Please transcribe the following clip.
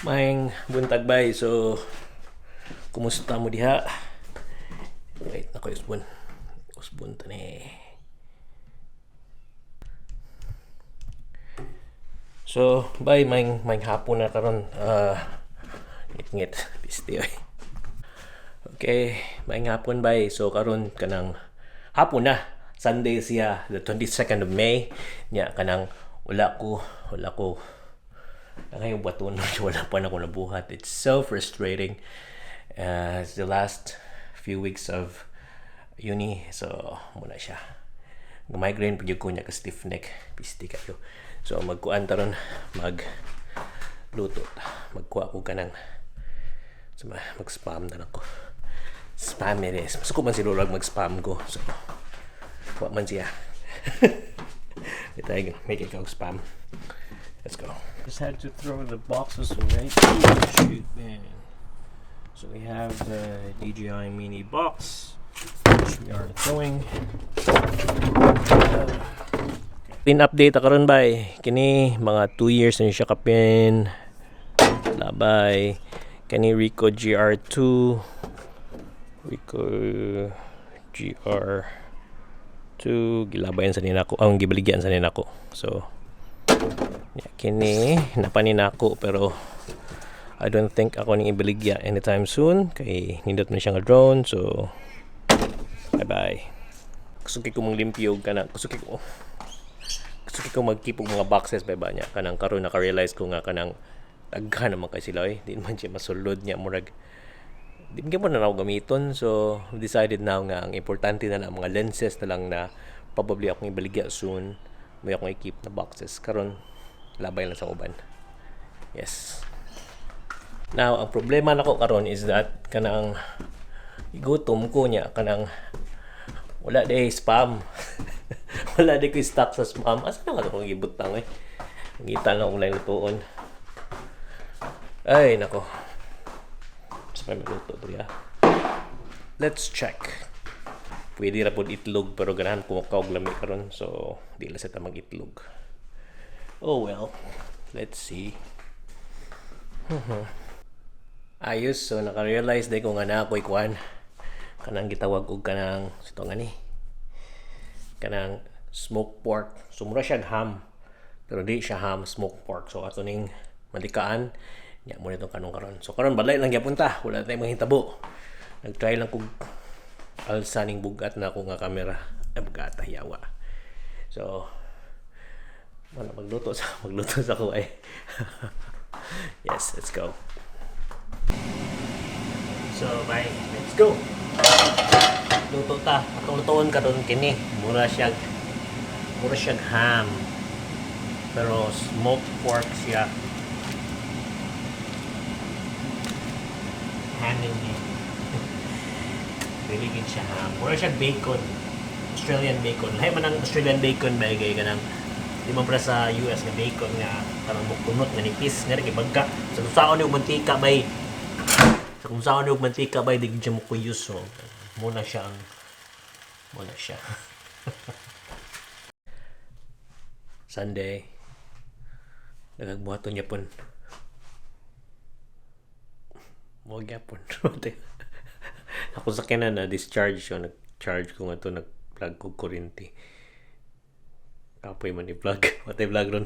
Maayong buntag, bay. So, kumusta mo diha? Wait, nako, usbon. Usbon ta ni. So, bay, maayong hapon na karon. Ngit-ngit, pisti oy. Okay, maayong hapon, bay. So karon kanang hapon na. Sunday siya, the 22nd of May. Nya kanang wala ko ngayon buhaton, wala pa na ko nabuhat. It's so frustrating. It's the last few weeks of uni. So, muna siya. Migraine pag ko niya ka stiff neck. Pisti kayo. So, magkuan taron, mag luto. Magkuha ko kanang so, mag-spam na lang ko. Spam it is. Masuko man si Lorag mag-spam ko. So, kuha man siya. Ito, make it go spam. Let's go. Just had to throw the boxes away. Oh, shoot, man. So we have the DJI Mini box, which we are throwing. Pin update karon, bay. Kini mga 2 years na siya kapin. Labay. Kani Ricoh GR2. Ricoh GR2 gilabayan sa ninako. Ang gibaligyan sa ninako. So yeah, kini napanin ako pero I don't think ako ning ibaligya anytime soon kay nindot man siya nga drone, so bye bye. Gusto ko mong limpyo kana, gusto ko mag-keep og mga boxes bye ba niya kanang karon naka-realize ko nga kanang daghan naman kay sila eh, di man siya masulod niya, murag di man mo na ako gamiton. So decided now nga ang importante na lang mga lenses na lang na probably akong ibaligya soon, may akong i-keep na boxes karon, labay lang sa uban. Yes. Now, ang problema nako karon is that kanang gutom ko niya kanang wala day spam, wala day ko stock sa spam. Asa na ka akong gibutang eh? Ngita lang akong laing lutuon. Ay nako, sa may magluto diri ah. Let's check. Pwede ra pod itlog pero ganahan ko og lami karon, so di lang sa ta mag itlog. Oh well, let's see. Ayos, so naka-realize day ko nga na ako'y kuan. Kanang gitawag og kanang ito nga ni. Kanang smoked pork. So mura siya ham. Pero di siya ham, smoked pork. So ato ning mantikaan. Nya mo nitong kanong karon. So karon balay lang gyapon ta, wala tayong mahitabo. Nag-try lang kog alsa ning bugat na ako nga kamera. Ay, bugat yawa. So wala, magluto sa ko ay. Yes, let's go. So, bye. Let's go. Luto ta. Atong lutoon karon kini. Mura siya ham. Pero smoked pork siya. Ham ini. Dili gid siya ham. Mura siya bacon. Australian bacon. Lahi man ang Australian bacon ba kay kanang di man para sa US nga bacon nga kanang mukunot nga nipis nga rin bagka sa kung saan og mantika bay, sa kung saan og mantika bay, di gid siya mukuyos. So muna siya Sunday, nagagbuhaton niya pon mo gyapon. Ako sa kanan na discharge so nag-charge ko nga to, nag-plug ko kuryente. Kapoy man i-vlog. What vlog ron.